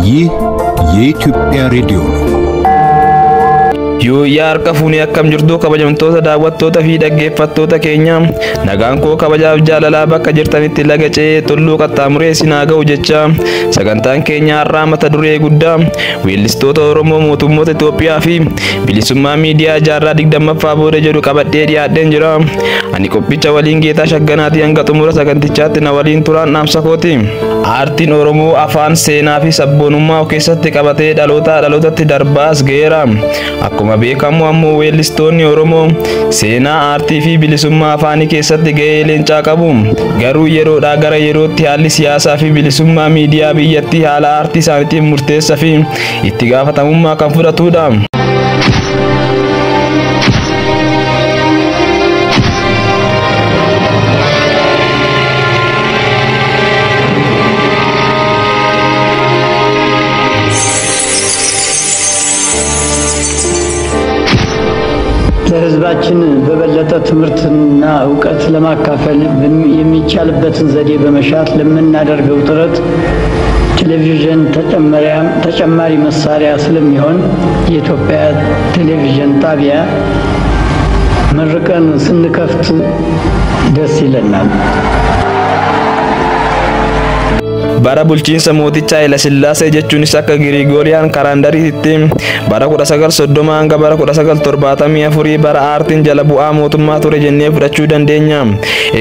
ይህ የኢትዮጵያ ሬዲዮ ነው። Yooyyaa harka fuunee akkam jirtu kabajamtoota daawwattoota fi dhaggeeffattoota keenya nagaan koo kabajaaf jaalalaa bakka jirtanitti laga ce'ee tulluu qaxxaamuree isin haa ga'u jecha sagantaan keenya har'aa mata duree guddaa weellistoota Oromoo mootummoota Itoophiyaa fi bilisummaa miidiyaa jaarraa 20ffaa booda jedhu qabadhee dhiyaadheen jira. Ani qophicha waliin Geetaa Shagganaatii hanga xumura sagantichaatti na waliin turaan dhaamsa kooti. Aartiin Oromoo afaan seenaa fi sabboonummaa of keessatti qabatee dhalootaa dhalootatti darbaas ga'eera. Akkuma beekamu ammoo weellistoonni Oromoo seenaa aartii fi bilisummaa afaanii keessatti ga'ee leencaa qabu. Garuu yeroodhaa gara yerootti haalli siyaasaa fi bilisummaa miidiyaa biyyattii haala aartii isaaniitiin murteessaa fi itti gaafatamummaa kan fudhatudha. ለሕዝባችን በበለጠ ትምህርትና እውቀት ለማካፈል የሚቻልበትን ዘዴ በመሻት ለምናደርገው ጥረት ቴሌቪዥን ተጨማሪ መሳሪያ ስለሚሆን የኢትዮጵያ ቴሌቪዥን ጣቢያ መርቀን ስንከፍት ደስ ይለናል። Bara bulchiinsa mooticha Haayila Sillaasee jechuunis akka Girigooriyaan kalaandariitti bara 1930 hanga bara 1974 bara aartiin jala bu'aa mootummaa ture jennee fudhachuu dandeenya.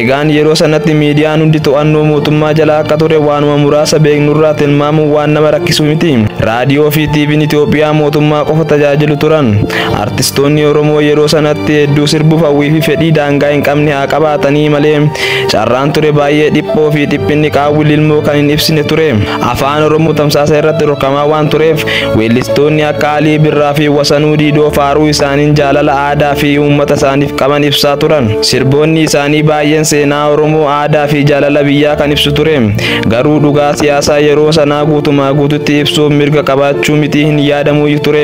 Egaan yeroo sanatti miidiyaan hundi to'annoo mootummaa jala akka ture waanuma muraasa beeknurraa tilmaamuun waan nama rakkisu miti. Raadiyoo fi TV'n Itoophiyaa mootummaa qofa tajaajilu turan. Artistoonni Oromoo yeroo sanatti hedduu sirbuuf hawwii fi fedhii daangaa hin qabne haa qabaatanii malee carraan ture baay'ee dhiphoo fi dhiphinni qaawwi lilmoo kan hin ibsine ture. Afaan Oromoo tamsaasa irratti dhorkamaa waan tureef weellistoonni akka Alii Birraa fi Wasanuu Diidoo faaruu isaaniin jaalala aadaa fi uummata isaaniif qaban ibsaa turan. Sirboonni isaanii baay'een seenaa Oromoo aadaa fi jaalala biyyaa kan ibsu ture. Garuu dhugaa siyaasaa yeroo sanaa guutumaa guututti ibsuuf mirga qabaachuu miti hin yaadamuu ture.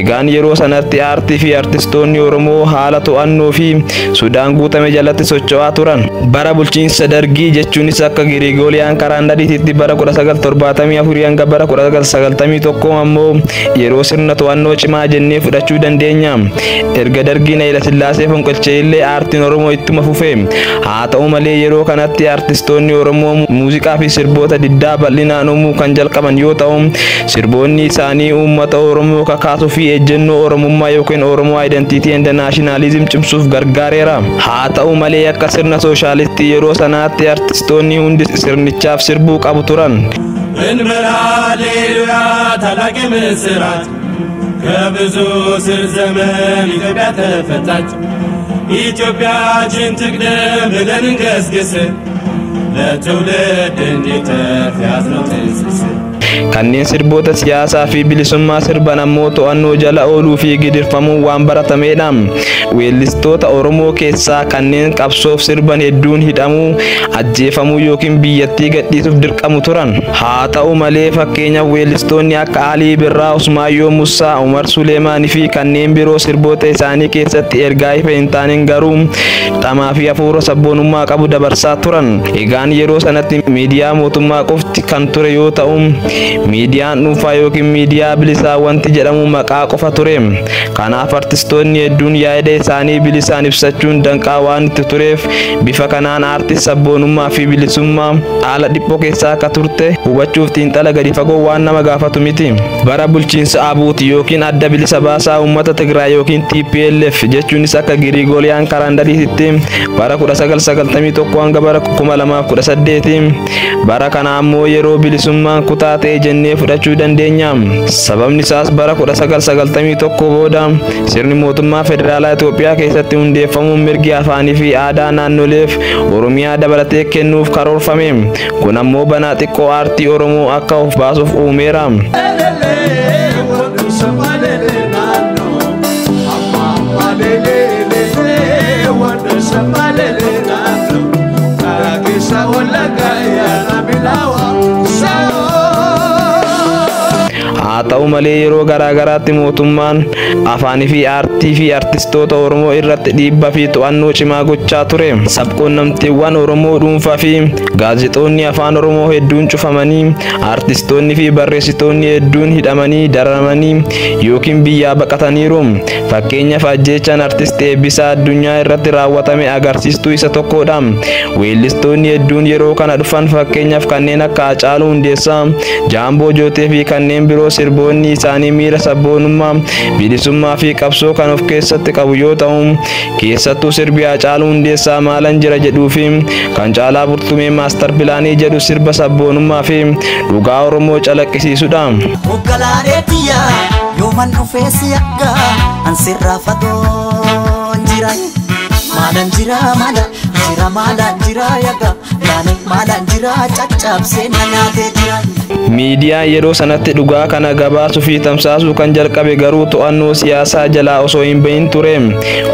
Egaan yeroo sanatti aartii fi artistoonni Oromoo haala to'annoo fi Sudaan guutame jalatti socho'aa turan. Bara bulchiinsa Dargii jechuunis akka Girigooriyaan kalaandariitti bara 1974 hanga bara 1991 ammoo yeroo sirna to'annoo cimaa jennee fudhachuu dandeenya. Erga Dargiin Haayila Sillaasee fonqolchee illee aartiin Oromoo ittuma fufe. Haa ta'u malee yeroo kanatti artistoonni Oromoo muuziqaa fi sirboota diddaa bal'inaan uumuu kan jalqaban yoo ta'u sirboonni isaanii uummata Oromoo kakaasuu fi ejjennoo Oromummaa yookiin Oromoo identity and nationalism cimsuuf gargaareera. Haa ta'u malee akka sirna sooshaalistii yeroo sanaatti artistoonni hundi sirnichaaf sirbuu qabu turan. እንበል ሃሌሉያ ታላቅ ምስራች ከብዙ ስር ዘመን ኢትዮጵያ ተፈታች። ኢትዮጵያችን ትቅደም ብለን እንገስግስ ለትውልድ እንዲተርፍ ያዝነው ትስስር። Kanneen sirboota siyaasaa fi bilisummaa sirban ammoo to'annoo jala ooluu fi gidirfamuun waan baratamedha. Weellistoota Oromoo keessaa kanneen qabsoof sirban hedduun hidhamuu, ajjeefamuu yookiin biyyattii gadhiisuuf dirqamu turan. Haa ta'u malee fakkeenyaaf weellistoonni akka Alii Birraa, Usmaayyoo Musaa, Umar Suleemaanii fi kanneen biroo sirboota isaanii keessatti ergaa ifa hin taaneen garuu dhamaa fi hafuura sabboonummaa qabu dabarsaa turan. Egaan yeroo sanatti miidiyaa mootummaa qofti kan ture yoo ta'u miidiyaan dhuunfaa yookiin miidiyaa bilisaa wanti jedhamu maqaa qofa ture. Kanaaf artistoonni hedduun yaada isaanii bilisaan ibsachuun danqaa waan itti tureef bifa kanaan aartii sabboonummaa fi bilisummaa haala dhiphoo keessaa akka turte hubachuuf xiinxala gadi fagoo waan nama gaafatu miti. Bara bulchiinsa Abuuti yookiin adda bilisa baasaa uummata Tigraay yookiin TPLF jechuunis akka Girigooriyaan kalaandariitti bara 1991 hanga bara 2018 bara kana ammoo yeroo bilisummaan kutaa ta'e jennee fudhachuu dandeenya. Sababni isaas bara 1991 booda sirni mootummaa federaalaa Itoophiyaa keessatti hundeeffamuun mirgi afaanii fi aadaa naannoleef Oromiyaa dabalatee kennuuf karoorfame. Kun ammoo banaa xiqqoo aartii Oromoo akka of baasuuf uumeera. Haa Haa ta'u malee yeroo garaagaraatti mootummaan afaanii fi aartii fi artistoota Oromoo irratti dhiibbaa fi to'annoo cimaa gochaa ture. Sabquunnamtiiwwan Oromoo dhuunfaa fi gaazexoonni afaan Oromoo hedduun cufamanii, artistoonni fi barreessitoonni hedduun hidhamanii, dararamanii yookiin biyyaa baqataniiru. Fakkeenyaaf ajjeechaan artist Eebbisaa Addunyaa irratti raawwatame agarsiistuu isa tokkodha. Weellistoonni hedduun yeroo kana dhufan, fakkeenyaaf kanneen akka Hacaaluu Hundeessaa, Jaamboo Jootee fi kanneen biroo, sirboonni isaanii miira sabboonummaa, bilisummaa fi qabsoo kan of keessatti qabu yoo ta'u, keessattuu sirbi Hacaaluu Hundeessaa "Maalan Jira" jedhuu fi kan Caalaa Bultumee "Maastar Pilaanii" jedhu sirba sabboonummaa fi dhugaa Oromoo calaqqisiisudha. Oggalaalee tiyya, yooman dhufee si akka an sirraa fagoon jira. Maalan jira, maala jira, maalan jira, yaga laane, maalan jira, caccabsee na nyaatee jira. Miidiyaan yeroo sanatti dhugaa kana gabaasuu fi tamsaasuu kan jalqabe garuu to'annoo siyaasaa jalaa osoo hin bahin ture.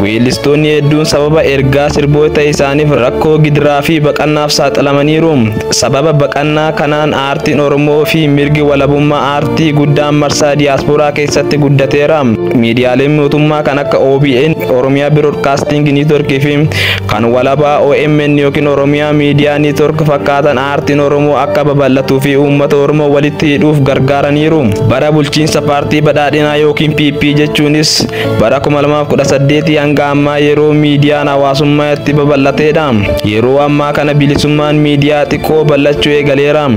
Weellistoonni hedduun sababa ergaa sirboota isaaniif rakkoo, gidiraa fi baqannaaf saaxilamaniiru. Sababa baqannaa kanaan aartiin Oromoo fi mirgi walabummaa aartii guddaan marsaa diyaasporaa keessatti guddateera. Miidiyaaleen mootummaa kan akka OBN, Oromiyaa Broadcasting Network, fi kan walabaa OMN yookiin Oromiyaa Miidiyaa Network fakkaatan aartiin Oromoo akka babal'atuu fi uummata Oromoo walitti hidhuuf gargaaraniiru. Bara bulchiinsa paartii badhaadhinaa yookiin PP, jechuunis bara 2018 hanga ammaa, yeroo miidiyaan hawaasummaa itti babal'ateedha. Yeroo ammaa kana bilisummaan miidiyaa xiqqoo bal'achuu eegaleera.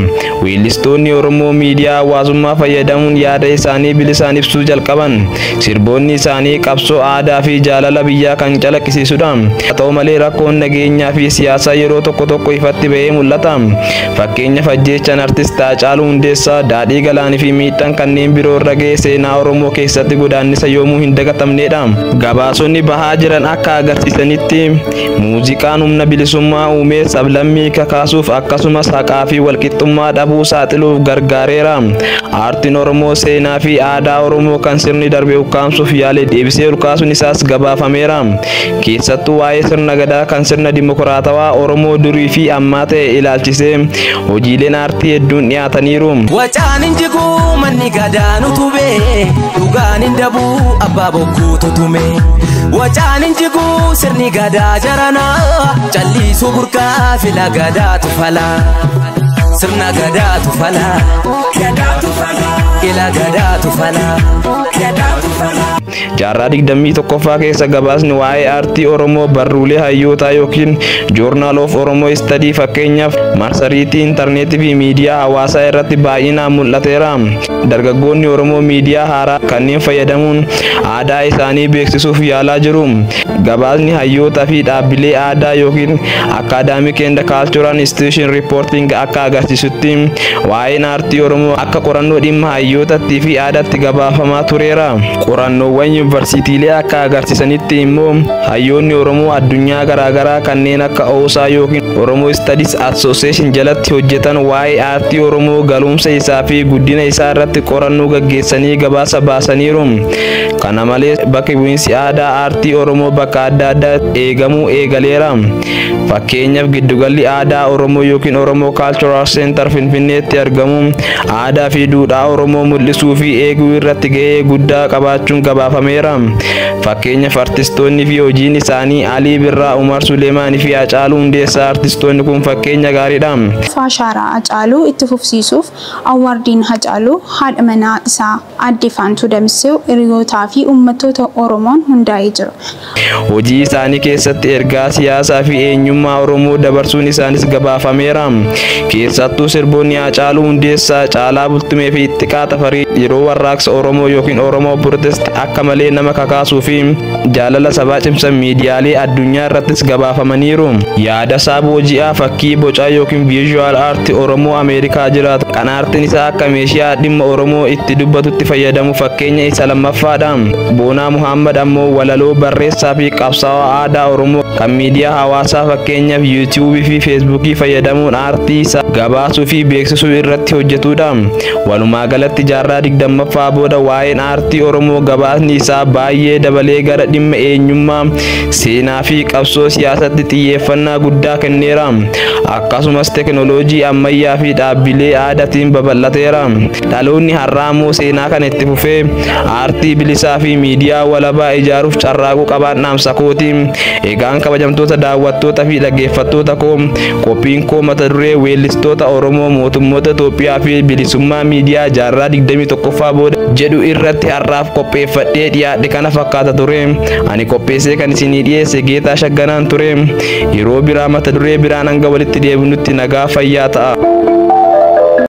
Weellistoonni Oromoo miidiyaa hawaasummaa fayyadamuun yaada isaanii bilisaan ibsuu jalqaban. Sirboonni isaanii qabsoo, aadaa fi jaalala biyyaa kan calaqqisiisudha. Haa ta'u malee rakkoon nageenyaa fi siyaasaa yeroo tokko tokko ifatti bahee mul'ata. Fakkeenyaaf ajjeechaan artist Haacaaluu Hundeessaa, Daadhii Galaanii fi miidhaan kanneen biroo irra ga'e seenaa Oromoo keessatti godaannisa yoomuu hin dagatamnedha. Gabaasonni bahaa jiran akka agarsiisanitti, muuziqaan humna bilisummaa uumee sablammii kakaasuuf, akkasumas haqaa fi walqixxummaa dhabuu saaxiluuf gargaareera. Aartiin Oromoo seenaa fi aadaa Oromoo kan sirni darbe ukkaamsuuf yaale deebisee olkaasuun isaas gabaafameera. Keessattuu waa'ee sirna gadaa kan sirna dimokiraatawaa Oromoo durii fi ammaa ta'e ilaalchisee hojiileen aartii hedduun dhiyaataniiru. Wacaan hin jiguu, manni gadaan utubee, dhugaan hin dabuu, abbaa bokkuutu tume. Wacaan hin jiguu, sirni gadaa jaranaa, calliisuu burqaa fila gadaatu falaa. Sirna gadaatu falaa. Ila gadaatu falaa. Jaarraa 21ffaa keessa gabaasni waa'ee aartii Oromoo barruulee hayyootaa yookiin Journal of Oromo Study, fakkeenyaaf marsariitii intarneetii fi miidiyaa hawaasaa irratti baay'inaan mul'ateera. Dargaggoonni Oromoo miidiyaa haaraa kanneen fayyadamuun aadaa isaanii beeksisuuf yaalaa jiru. Gabaasni hayyootaa fi dhaabbilee aadaa yookiin Academic and Cultural Institution Reporting akka agarsiisutti, waa'een aartii Oromoo akka qorannoo dhimma hayyootatti fi aadaatti gabaafamaa tureera. Qorannoowwan yuunivarsiitiilee akka agarsiisanitti immoo, hayyoonni Oromoo addunyaa garaagaraa kanneen akka OSA yookiin Oromo Studies Association jalatti hojjetan waa'ee aartii Oromoo, galumsa isaa fi guddina isaa irratti qorannoo gaggeessanii gabaasa baasaniiru. Kana malees bakki bu'iinsi aadaa aartii Oromoo bakka adda addaa eegamuu eegaleera. Fakkeenyaaf giddugalli aadaa Oromoo yookiin Oromo Cultural Center Finfinneetti argamu aadaa fi duudhaa Oromoo mul'isuu fi eeguu irratti gahee guddaa qabaachuun gabaafameera. Fakkeenyaaf artistoonni fi hojiin isaanii Alii Birraa, Umar Suleemaan fi Hacaaluu Hundeessaa, artistoonni kun fakkeenya gaariidha. Ashaaraa Hacaaluu itti fufsiisuuf awwaardiin Hacaaluu, haadha manaa isaa Aadde Faantuu Damissee, hiriyootaa fi uummattoota Oromoon hundaa'ee jira. Hojii isaanii keessatti ergaa siyaasaa fi eenyummaa Oromoo dabarsuun isaanis gabaafameera. Keessattuu sirboonni Hacaaluu Hundeessaa, Caalaa Bultumee fi Ittiqaa Tafarii yeroo warraaqsa Oromoo yookiin Oromo Protest akka malee nama kakaasuu fi jaalala sabaa cimsan miidiyaalee addunyaa irrattis gabaafamaniiru. Yaadasaa Booji'aa fakkii bocaa yookiin visual art Oromoo Ameerikaa jiraatu kan aartiin isaa akka meeshaa dhimma Oromoo itti dubbatutti fayyadamu fakkeenya isa lammaffaadha. Boonaa Muhammad ammoo walaloo barreessaa fi qabsaa'aa aadaa Oromoo kan miidiyaa hawaasaa fakkii fakkeenyaaf yuutuubii fi feesbuukii fayyadamuun aartii isaa gabaasuu fi beeksisuu irratti hojjetudha. Walumaa galatti jaarraa 20ffaa booda waa'een aartii Oromoo gabaasni isaa baay'ee dabalee gara dhimma eenyummaa, seenaa fi qabsoo siyaasatti xiyyeeffannaa guddaa kenneera. Akkasumas teknooloojii ammayyaa fi dhaabbilee aadaatiin babal'ateera. Dhaloonni har'aa immoo seenaa kana itti fufee aartii bilisaa fi miidiyaa walabaa ijaaruuf carraaquu qabaan dhaamsa kooti. Egaan kabajamtoota daawwattoota fi dhaggeeffattoota koo, qophiin koo mata duree weellistoota Oromoo, mootummoota Itoophiyaa fi bilisummaa miidiyaa jaarraa 21ffaa booda jedhu irratti har'aaf qopheeffadhee dhiyaadhe kana fakkaata ture. Ani qopheessee kan isinii dhiyeesse Geetaa Shagganaan ture. Yeroo biraa mata duree biraan hanga walitti deebinutti nagaa fayyaa ta'a.